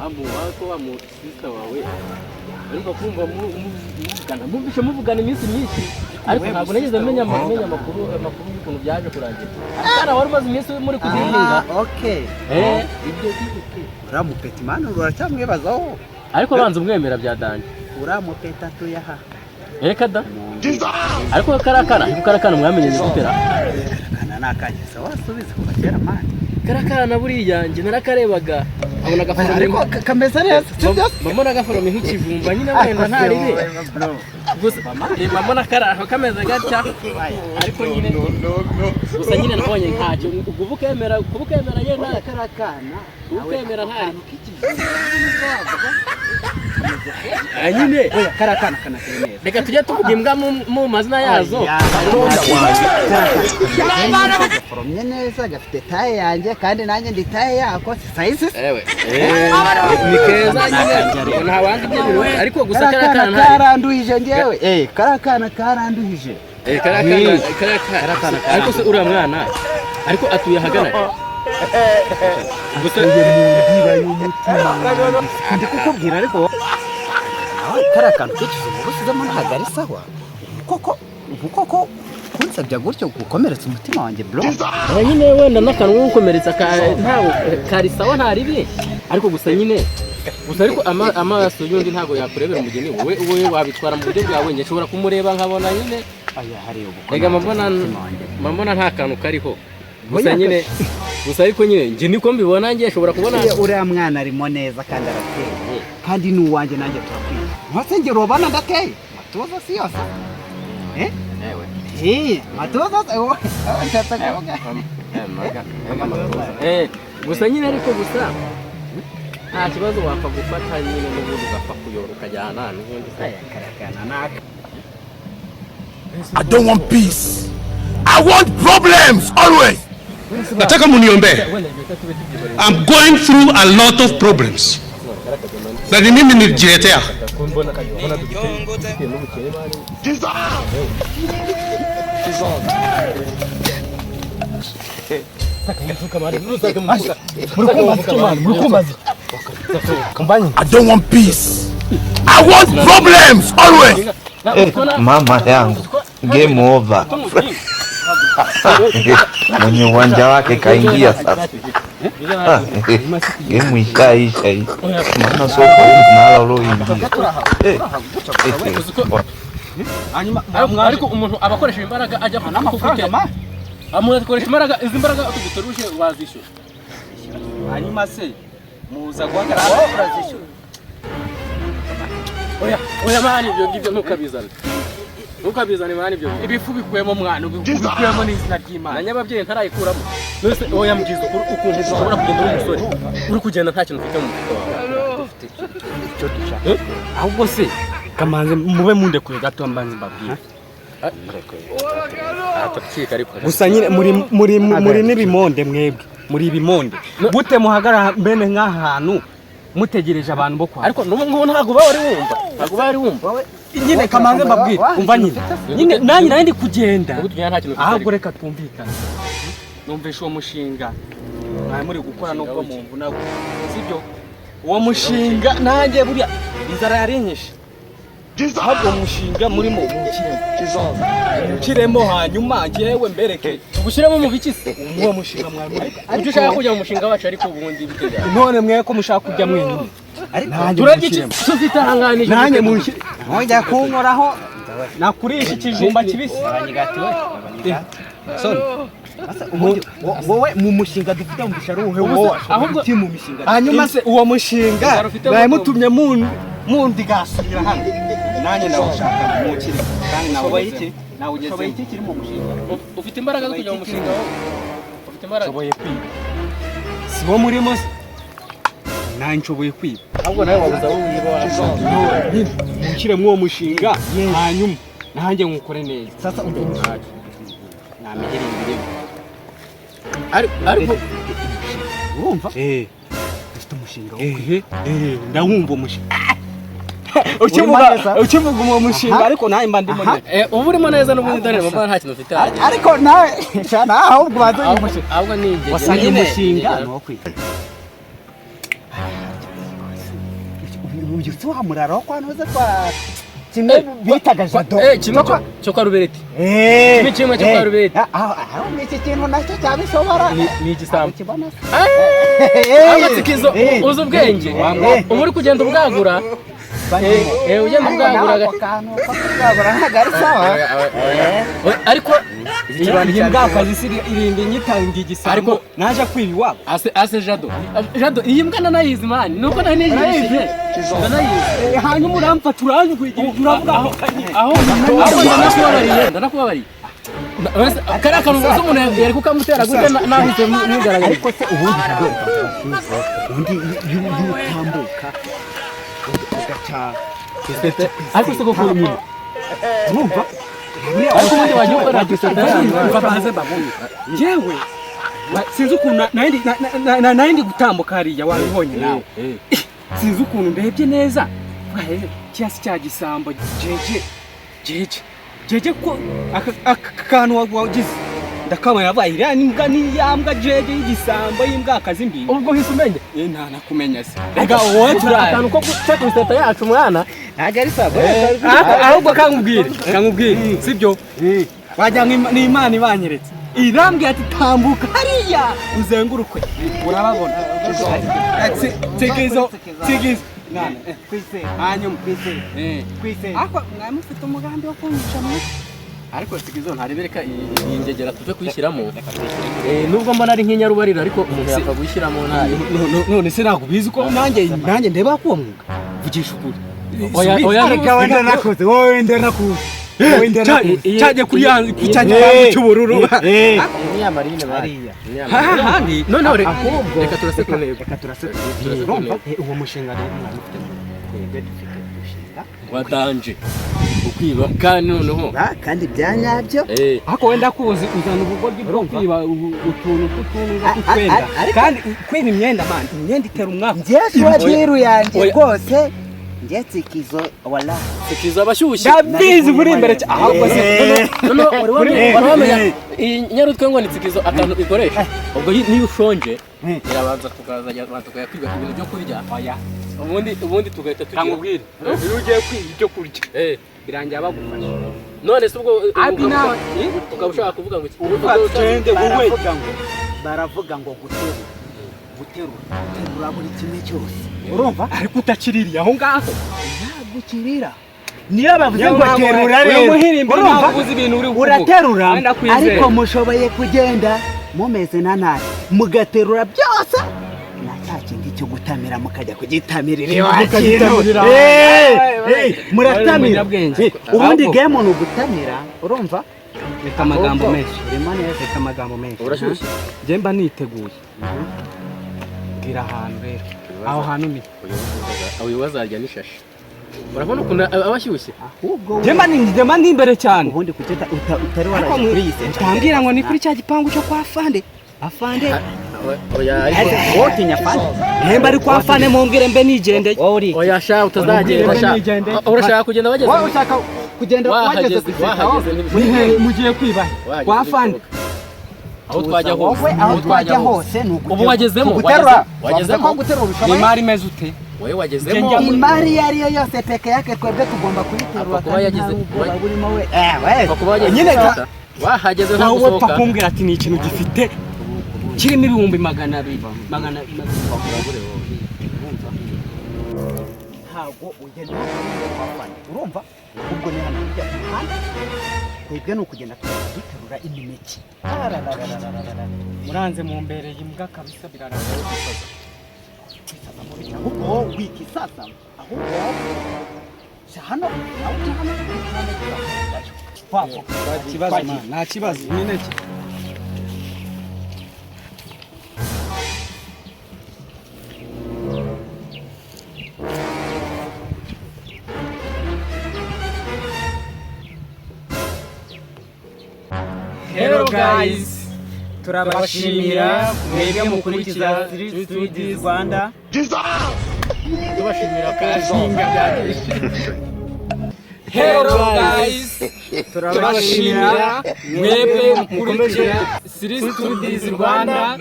Ko wa mu sister wawe ariko kumva muvugana, mumvishe muvugana iminsi myinshi, ariko ntabwo nageze menya amakuru y'ukuntu byaje kurangira. Kana wari umaze iminsi muri kudiringa. Ah, okay. Eh. Ibyo uriya mupeti, man, uracyamwibazaho? Ariko banza umwemera bya danger. Uriya mupeti atuye aha. Reka da, ariko karakana, ariko karakana mwamenye ni gutera. Kana ni akageza wasubiza kuva kera, man. Karakana buriya njye narakarebaga nkabona agaforome. Ariko kameze neza, sibyo? Mbona agaforome nk'ikijumba nyine, wenda ntaribi gusa mbona kari kameze gatya, ariko nyine gusa nyine nabonye ntacyo. Ubwo uba ukemera, kuba ukemera ye nta Kariya kana. Kuba ukemera ntari. Akantu k'ikijumba. Ah, nyine. Oya, kariya kana kanateye neza. Reka tujye tuvuga imbwa mu mazina yazo. Gaforomye neza, gafite taille yanjye, kandi nanjye ndi taille yako, si size se? Ewe, ni keza nyine, ntawanga ibyo bintu, ariko gusa Kariya kariya kana kana ntari. Karanduhije njyewe, kariya kana karanduhije. Eh, kariya kana, kariya kana. Ariko se uriya mwana ariko atuye ahagana he? Gusa Mu ndiba y'umutima wanjye ndi kukubwira, ariko nawe kariya kantu k'ikijumba usizemo ntabwo ari sawa koko. Ubu koko kunsabya gutyo gukomeretsa umutima wanjye, bro? Aba nyine wenda n'akantu gukomeretsa ka ntabwo kari sawa, nta ribi, ariko gusa nyine gusa ariko amaso y'undi ntabwo yakurebera umugeni. Wowe wabitwara mu buryo bwawe, njye nshobora kumureba nkabona nyine Aya hari ubu. Rega mbona nta kantu kariho gusa nyine gusa, ariko nyine njye niko mbibona, njye nshobora kubona. Uriya mwana arimo neza kandi arateye, kandi ni uwanjye, nanjye turakwiye. Ntose njye urabona ndateye matuza si yose, eh eh, matuza se wowe nshatse kuvuga. Eh, gusa nyine ariko gusa nta kibazo, wapfa gufata nyine n'ubundi ugapfa kuyora ukajyana n'ubundi se. Aya kariya kana naka. I don't want peace. I want problems always. Nataka muniombee. Wenda reka tube tubyihoreye. I'm going through a lot of problems. Na ni mimi nilijiletea. Ko mbona dufite n'ubukene bari. Muri kumbaza iki, man? Muri kumbaza iki? I don't want peace. I want problems always. Mama yangu, game over. Mwenye uwanja wake kaingia sasa. Game ishaisha hii, maana soko huu mahala ulioingia. Eh, eh, Hanyuma Ariko umuntu aba akoresha imbaraga ajya n'amafaranga ma Umuntu akoresha imbaraga, izi mbaraga tugutoruje wazishyura. Hanyuma se muza guhagarara? Urazishyura. Oya, oya, man, ibyo ngibyo ntukabizane, ntukabizane, man, ibyo bintu. Ibifu bikuyemo, mwana, ubikuyemo n'izina ry'Imana. Na nyababyeyi ntarayikuramu. None oya, mbwiza ukuri, ukuntu ushobora kugenda uri umusore, uri kugenda nta kintu ufite mu mufuka wawe? Icyo dushaka. Ahubwo se kamanze mube mundekuye gato mbanze mbabwire. Atacika ariko. Gusa nyine muri n'ibimonde, mwebwe muri ibimonde gute muhagarara mbene nk'aha hantu mutegereje abantu bo kwa Ariko n'ubu ngubu ntabwo uba wari wumva, ntabwo uba wari wumva. Nyine kamanze mbabwire, umva nyine nyine nanjye nari ndi kugenda. Ubu tugenda nta kintu ufite. Ahubwo Ariko reka twumvikane, numvishe uwo mushinga mwari muri gukora nubwo mu mvuna, sibyo? Uwo mushinga nanjye buriya inzara yarinyishe. Ahubwo uwo mushinga murimo munshyiremo, hanyuma njyewe mbereke. Tugushyiremo mu biki se? Uwo mushinga mwari muri Ujya ushaka kujya mu mushinga wacu, ariko ubundi bitega. None mwe ko mushaka kujya mwenyine, nanjye Turarya iki munshyiremo. Tutitanganije. Nanjye munshyire. Ntujya kunkoraho. Nakurisha ikijumba kibisi. Abanyigati we, abanyigati. Soni. Ubundi wowe mu mushinga dufite mu ari uwuhe? Wowe Ahubwo uti mu mishinga. Hanyuma se uwo mushinga Inzara ufite mwari mutumye mundi gasubira hano, nanjye ndawushaka munshyire kandi Ushoboye iki? nawugezemo, nawugezemo. Ushoboye iki kiri mu mushinga? Ufite imbaraga zo kujya mu mushinga wowe? Ufite imbaraga? Nshoboye kwiba, si bo murimo se? Nanjye nshoboye kwiba. Ahubwo nawe wabuze aho wiba. Nyine munshyire uwo mushinga, hanyuma nanjye nywukore neza. Sasa umva umushinga. Nta mihirimbo irimo. Ariko Urumva? Eh. Dufite umushinga wo Ehe, eh, ndawumva umushinga Urimo ukivuga neza? ukivuga uwo mushinga. Aha. Ariko nawe mba ndimo Aha. neza. Eh, uba urimo neza n'ubundi, dore mama nta kintu ufite. Ariko nawe shana, ahubwo ubanza uyu Ahubwo mushinga. ahubwo ni ingegera. Uyu Nyine. mushinga ni uwo kwiga. Uyu si wa murara wo kwa ntuze kwa kimwe bitaga Jado. Kimwe cyo kwa Rubereti. Kimwe cyo kwa Rubereti. Aho iki kintu nacyo cyabishobora. Ni igisambo. Ukibona se? Amatsikizo uzi ubwenge. Uba uri kugenda ubwagura. Ugenda ubwagura. Ako kantu ko kubwagura ntabwo ari sawa. Ariko iyi mbwakazi si irinda inyitanga igisambo naje kwiba iwabo. Ase Jado. Jado iyi mbwa nanayizi man. Nuko nari nijishije. Nanayizi. Hanyuma uramfata uranjwigira uravuga aho ndanakubabariye. Kariya kantu uzi umuntu yari kukamutera gute nahise mwigaragaza. Ariko se ubundi ubundi iyo utambuka ugaca ariko se koko nyine urumva ariko ubundi wajya ukora babanze babone jewe sinzi ukuntu nari ndi gutambuka hariya wabibonye nawe sinzi ukuntu ndebye neza kiasi cya gisambo jeje jeje jeje ko aka kantu wagize ndakabona yabaye iriya n'imbwa niyambwa jeje y'igisambo y'imbwakazi mbi ubwo hise umenye nta nakumenya se rega wowe turaye akantu ko guca ku iseta yacu mwana ntabwo ari sawa ahubwo kankubwire sibyo wagira ngo ni Imana ibanyeretse irambwiye ati tambuka hariya uzengurukwe urababona tegezo tegezo hanyuma ariko mwari mufite umugambi wo kunyica mwe ariko tegezo ntarebereka iyi ngegera tuve kuyishyiramo nubwo mbona ari nk'inyarubarira ariko umuntu yapfa gushyiramo ntayo none se ntabwo ubizi ko nanjye ndeba ko uwo mwuga vugisha ukuri oya reka wenda nakuze wowe wenda nakuze cyajya kuri ya cya gipangu cy'ubururu ni ya marine bariya hahandi noneho reka turase ku ntego reka turase ku ntego uwo mushinga rero mwari mufite twebwe dufite umushinga wa danje ukwiba kandi noneho kandi bya nyabyo ariko wenda kuzi uzana ubugoryi bwo kwiba utuntu tw'utuntu tw'utwenda kandi kwiba imyenda man imyenda itera umwaka njye shwadiru yanjye rwose njye tsikizo wala tsikizo abashyushye ndabizi buri imbere ahubwo se noneho wari wamenya iyi nyarutwe ngo ni tsikizo akantu ikoresha ubwo niyo ushonje irabanza tukazajya tukajya kwiba ibintu byo kurya ubundi tugahita tugira nkubwire iyo ugiye kwiba ibyo kurya birangira bagufasha none se ubwo ukaba ushaka kuvuga ngo iki baravuga ngo guterura buri kimwe cyose urumva ariko utakiririye aho ngaho ntabwo ukirira niyo bavuze ngo terura rero urumva uraterura ariko mushoboye kugenda mumeze na nabi mugaterura byose na cya kindi cyo gutamira mukajya kugitamirira iwacu muratamira ubundi game ni ugutamira urumva reka amagambo menshi urimo neza reka amagambo menshi urashyushye njye mba niteguye mbwira ahantu rero aho hantu ni uyu bazarya n'ishashi urabona ukuntu aba ashyushye ahubwo njye mba ndi imbere cyane ubundi kuki utari waraje kuri iyi senta utambwira ngo ni kuri cya gipangu cyo kwa Fande afande wowe utinya Fande nimba ari kwa Fande mumbwire mbe nigendeye oya sha utazagenda sha urashaka kugenda wageze wowe ushaka kugenda wageze wahageze mugiye kwiba kwa Fande aho twajya hose aho twajya hose ni ubu wagezemo guterura wagezemo guterura ubishoboye imari imeze ute wowe wagezemo imari iyo ariyo yose peke yake twebwe tugomba kuyiterura kandi nta ubwoba burimo we nyine wahageze nta nawe upfa gusohoka kumbwira ati ni ikintu gifite kirimo 200,000 magana ntabwo ugenda urumva ubwo ni hano hirya ku muhanda twebwe ni ukugenda duterura imineke muranze mumbereye imbwa kabisa birarangira ahubwo wowe wikisasa ahubwo wowe hano nawe ujya hano nta kibazo nta kibazo imineke Hello guys, turabashimira mwebwe mukurikira 3 Rwanda tubashimira kashinga Hello guys, turabashimira mwebwe mukurikira 3 Rwanda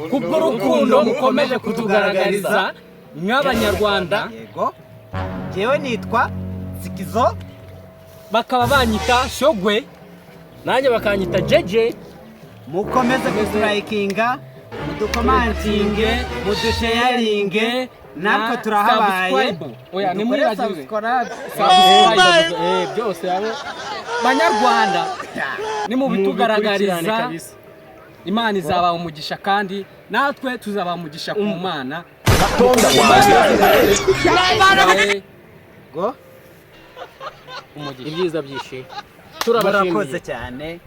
kubw'urukundo mukomeje kutugaragariza nk'abanyarwanda. Njyewe nitwa Sikizo. Bakaba banyita Shogwe. Nanjye bakanyita Jeje. Mukomeze kuturayikinga, mudukomantinge, mudusheyaringe, natwe turahabaye. Subscribe. Oya, Mudukore ntimwibagirwe. subscribe. Byose abe Banyarwanda, nimubitugaragariza, Mubikurikirane kabisa. Imana izabaha umugisha kandi natwe tuzabaha umugisha ku Mana. Tubahe Go. umugisha. Ibyiza byinshi. Murakoze Turabashimiye. cyane.